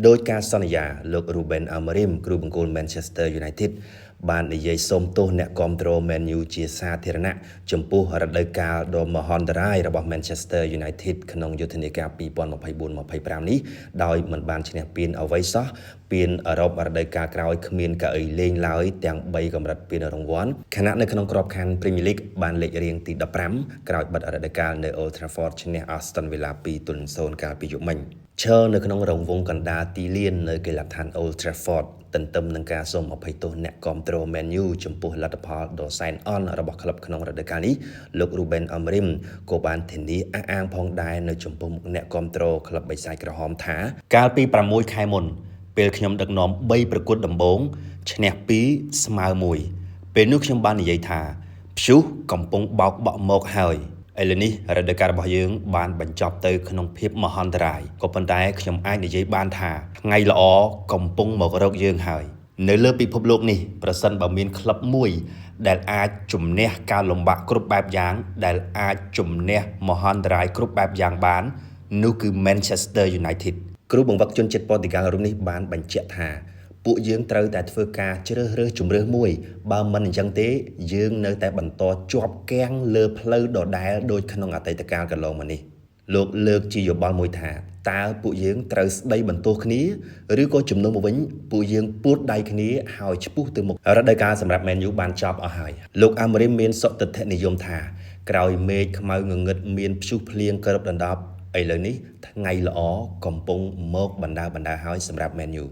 ដោយការសន្យាលោក Ruben Amorim គ្រូបង្គោល Manchester United បាននិយាយសូមទោសអ្នកគាំទ្រ Man U ជាសាធារណៈចំពោះរដូវកាលដ៏មហន្តរាយរបស់ Manchester United ក្នុងយុទ្ធនាការ2024-25នេះដោយមិនបានឈ្នះពានអ្វីសោះពានអឺរ៉ុបរដូវកាលក្រោយគ្មានកៅអីលេងឡើយទាំង3កម្រិតពានរង្វាន់ខណៈនៅក្នុងក្របខ័ណ្ឌ Premier League បានលេខរៀងទី15ក្រោយបិទរដូវកាលនៅ Old Trafford ឈ្នះ Aston Villa 2-0កាលពីយប់មិញឈរនៅក្នុងរង្វង់កណ្ដាលទីលាននៅកីឡដ្ឋាន Old Trafford ទន្ទឹមនឹងការសូមអភ័យទោសអ្នកគាំទ្រ Man U ចំពោះលទ្ធផលដ៏សែនអន់របស់ក្លឹបក្នុងរដូវកាលនេះលោក Ruben Amorim ក៏បានធានាអះអាងផងដែរនៅចំពោះមុខអ្នកគាំទ្រក្លឹបបិសាចក្រហមថា កាលពី6ខែមុន ពេលខ្ញុំដឹកនាំ3ប្រកួតដំបូងឈ្នះ2ស្មើ1ពេលនោះខ្ញុំបាននិយាយថាព្យុះកំពុងបោកបក់មកហើយឥឡូវនេះរដូវកាលរបស់យើងបានបញ្ចប់ទៅក្នុងភាពមហន្តរាយក៏ប៉ុន្តែខ្ញុំអាចនិយាយបានថាថ្ងៃល្អកំពុងមករកយើងហើយនៅលើពិភពលោកនេះប្រសិនបើមានក្លឹបមួយដែលអាចជំនះការលំបាកគ្រប់បែបយ៉ាងដែលអាចជំនះមហន្តរាយគ្រប់បែបយ៉ាងបាននោះគឺ Manchester United គ្រូបង្វឹកជនជាតិប៉ូទុយហ្គាល់រូបនេះបានបញ្ជាក់ថាពួកយើងត្រូវតែធ្វើការជ្រើសរើសជម្រើសមួយបើមិនអញ្ចឹងទេយើងនៅតែបន្តជាប់គាំងលើផ្លូវដដែលដូចក្នុងអតីតកាលកន្លងមកនេះលោកលើកជាយោបល់មួយថាតើពួកយើងត្រូវស្ដីបន្ទោសគ្នាឬក៏ជំនួសមកវិញពួកយើងពួតដៃគ្នាហើយឆ្ពោះទៅមុខរដូវកាលសម្រាប់ Man U បានចប់អស់ហើយលោកអាមរីមមានសុទិដ្ឋិនិយមថាក្រោយមេឃខ្មៅងងឹតមានព្យុះភ្លៀងគ្របដណ្ដប់ឥឡូវនេះថ្ងៃល្អកំពុងមកបណ្ដើបណ្ដើហើយសម្រាប់ Man U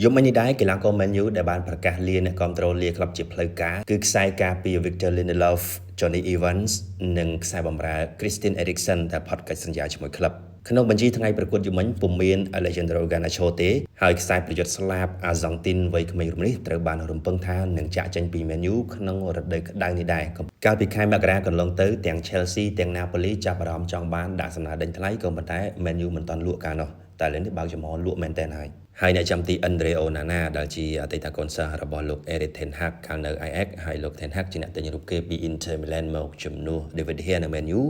យប់មិញនេះដែរកីឡាករ Man U ដែលបានប្រកាសលាអ្នកគាំទ្រលាក្លឹបជាផ្លូវការគឺខ្សែការពារ Victor Lindelof, Johnny Evans និងខ្សែបម្រើ Christian Eriksen ដែលផុតកិច្ចសន្យាជាមួយក្លឹបក្នុងបញ្ជីថ្ងៃប្រកួតយប់មិញពុំមាន Alejandro Garnacho ទេហើយខ្សែប្រយុទ្ធស្លាបអាហ្សង់ទីនវ័យក្មេងរូបនេះត្រូវបានរំពឹងថានឹងចាក់ចេញពី Man U ក្នុងរដូវក្តៅនេះដែរកាលពីខែមករាកន្លងទៅទាំង Chelsea ទាំង Napoli ចាប់អារម្មណ៍ចង់បានដាក់សំណើដេញថ្លៃក៏ប៉ុន្តែ Man U មិនទាន់លក់កាលនោះតែឥឡូវនេះបើកចំហលក់មែនតើហើយហើយអ្នកចាំទី Andre Onana ដែលជាអតីតកូនសិស្សរបស់លោក Erik ten Hag កាលនៅ Ajax ហើយលោក Ten Hag ជាអ្នកទិញរូបគេពី Inter Milan មកជំនួស David De Gea នៅ Man U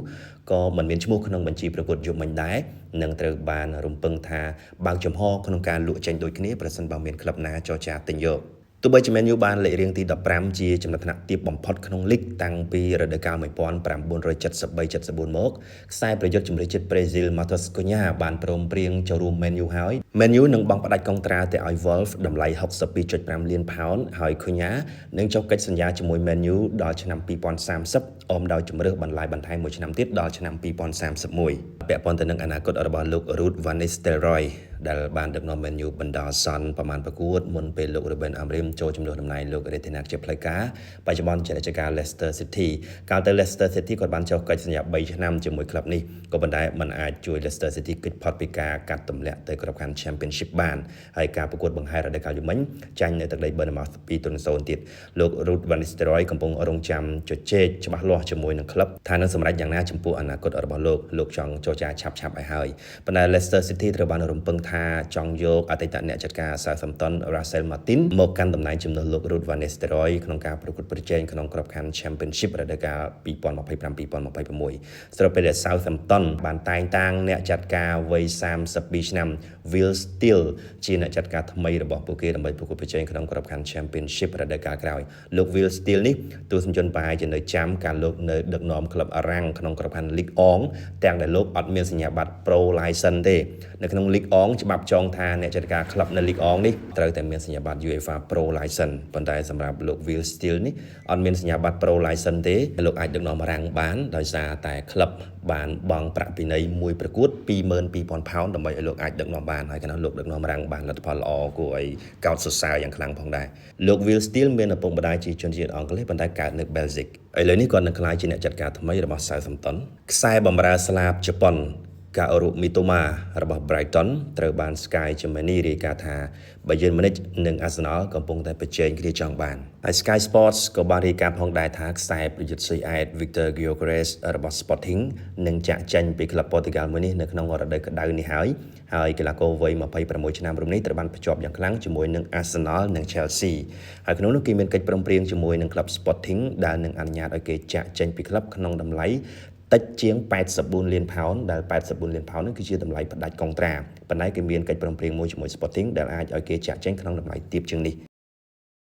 ក៏មិនមានឈ្មោះក្នុងបញ្ជីប្រកួតយប់មិញដែរនឹងត្រូវបានរំពឹងថាបើកចំហក្នុងការលក់ចេញដូចគ្នាប្រសិនបើមានក្លឹបណាចរចាទិញយកទោះបីជា Man U បានលេខរៀងទី15ជាចំណាត់ថ្នាក់ទាបបំផុតក្នុងលីកតាំងពីរដូវកាល1973-74មកខ្សែប្រយុទ្ធជម្រើសជាតិប្រេស៊ីល Matheus Cunha បានព្រមព្រៀងចូលរួម Man U ហើយ Man U នឹងបង់ផ្ដាច់កុងត្រាទៅឲ្យ Wolves តម្លៃ62.5លានផោនហើយ Cunha នឹងចុះកិច្ចសន្យាជាមួយ Man U ដល់ឆ្នាំ2030អមដោយជម្រើសបន្លាយបន្ថែមមួយឆ្នាំទៀតដល់ឆ្នាំ2031ពាក់ព័ន្ធទៅនឹងអនាគតរបស់លោក Ruud van Nistelrooy ដែលបានដឹកនាំ Man U បណ្ដោះអាសន្នប្រមាណប្រកួតមុនពេលលោក Ruben Amorim ចូលជំនួសតំណែងលោក Erik ten Hag ជាផ្លូវការបច្ចុប្បន្នជាអ្នកចាត់ការ Leicester City កាលទៅ Leicester City គាត់បានចុះកិច្ចសន្យា3ឆ្នាំជាមួយក្លឹបនេះក៏ប៉ុន្តែมันអាចជួយ Leicester City គេចផុតពីការកាត់ទម្លាក់ទៅក្របខ័ណ្ឌ Championship បានហើយការប្រកួតបង្ហែរដូវកាលយប់មិញចាញ់នៅទឹកដី Bournemouth 2-0ទៀតលោក Ruud van Nistelrooy កំពុងរងចាំជជែកច្បាស់លាស់ជាមួយនឹងក្លឹបថានឹងសម្រេចយ៉ាងណាចំពោះអនាគតរបស់លោកលោកចង់ចរចាឆាប់ៗឲ្យហើយប៉ុន្តែ Leicester City ត្រូវបានរំពឹងថាចង់យកអតីតអ្នកចាត់ការ Southampton Russell Martin មកកាន់តំណែងជំនួសលោក Ruud van Nistelrooy ក្នុងការប្រកួតប្រជែងក្នុងក្របខ័ណ្ឌ Championship រដូវកាល2025-2026ស្របពេលដែល Southampton បានតែងតាំងអ្នកចាត់ការវ័យ32ឆ្នាំ Will Still ជាអ្នកចាត់ការថ្មីរបស់ពួកគេដើម្បីប្រកួតប្រជែងក្នុងក្របខ័ណ្ឌ Championship រដូវកាលក្រោយលោក Will Still នេះទស្សនិកជនប្រហែលជានៅចាំការលោកនៅដឹកនាំក្លឹបអារ៉ាំងក្នុងក្របខ័ណ្ឌ Ligue 1ទាំងដែលលោកអត់មានសញ្ញាបត្រ Pro License ទេនៅក្នុង Ligue 1ច្បាប់ចងថាអ្នកចាត់ការក្លឹបនៅ Ligue 1នេះត្រូវតែមានសញ្ញាបត្រ UEFA Pro License ប៉ុន្តែសម្រាប់លោក Will Still នេះអត់មានសញ្ញាបត្រ Pro License ទេលោកអាចដឹកនាំរ៉ាំងបានដោយសារតែក្លឹបបានបង់ប្រាក់ពិន័យមួយប្រកួត22,000ផោនដើម្បីឲ្យលោកអាចដឹកនាំបានហើយកាលនោះលោកដឹកនាំរ៉ាំងបានលទ្ធផលល្អគួរឲ្យកោតសរសើរយ៉ាងខ្លាំងផងដែរលោក Will Still មានឪពុកម្ដាយជាជនជាតិអង់គ្លេសប៉ុន្តែកើតនៅបែលហ្សិកឥឡូវនេះគាត់នឹងក្លាយជាអ្នកចាត់ការថ្មីរបស់ Southampton ខ្សែបម្រើស្លាបជប៉ុន កាអូរុមីតូម៉ារបស់ Brighton ត្រូវបាន Sky Germany រាយការណ៍ថា Bayern Munich និង Arsenal កំពុងតែប្រជែងគ្នាចង់បានហើយ Sky Sports ក៏បានរាយការណ៍ផងដែរថាខ្សែប្រយុទ្ធស៊ុយអែត Victor Gyökeres របស់ Sporting នឹងចាក់ចេញពីក្លឹបប៉ូទុយហ្គាល់មួយនេះនៅក្នុងរដូវក្តៅនេះហើយហើយកីឡាករវ័យ26ឆ្នាំរូបនេះត្រូវបានភ្ជាប់យ៉ាងខ្លាំងជាមួយនឹង Arsenal និង Chelsea ហើយក្នុងនោះគេមានកិច្ចព្រមព្រៀងជាមួយនឹងក្លឹប Sporting ដែលនឹងអនុញ្ញាតឲ្យគេចាក់ចេញពីក្លឹបក្នុងតម្លៃ តិចជាង84លានផោនដែល84លានផោននោះគឺជាតម្លៃផ្ដាច់កុងត្រាប៉ុន្តែគេមានកិច្ចព្រមព្រៀងមួយជាមួយ Sporting ដែលអាចឲ្យគេចាក់ចេញក្នុងតម្លៃទាបជាងនេះ។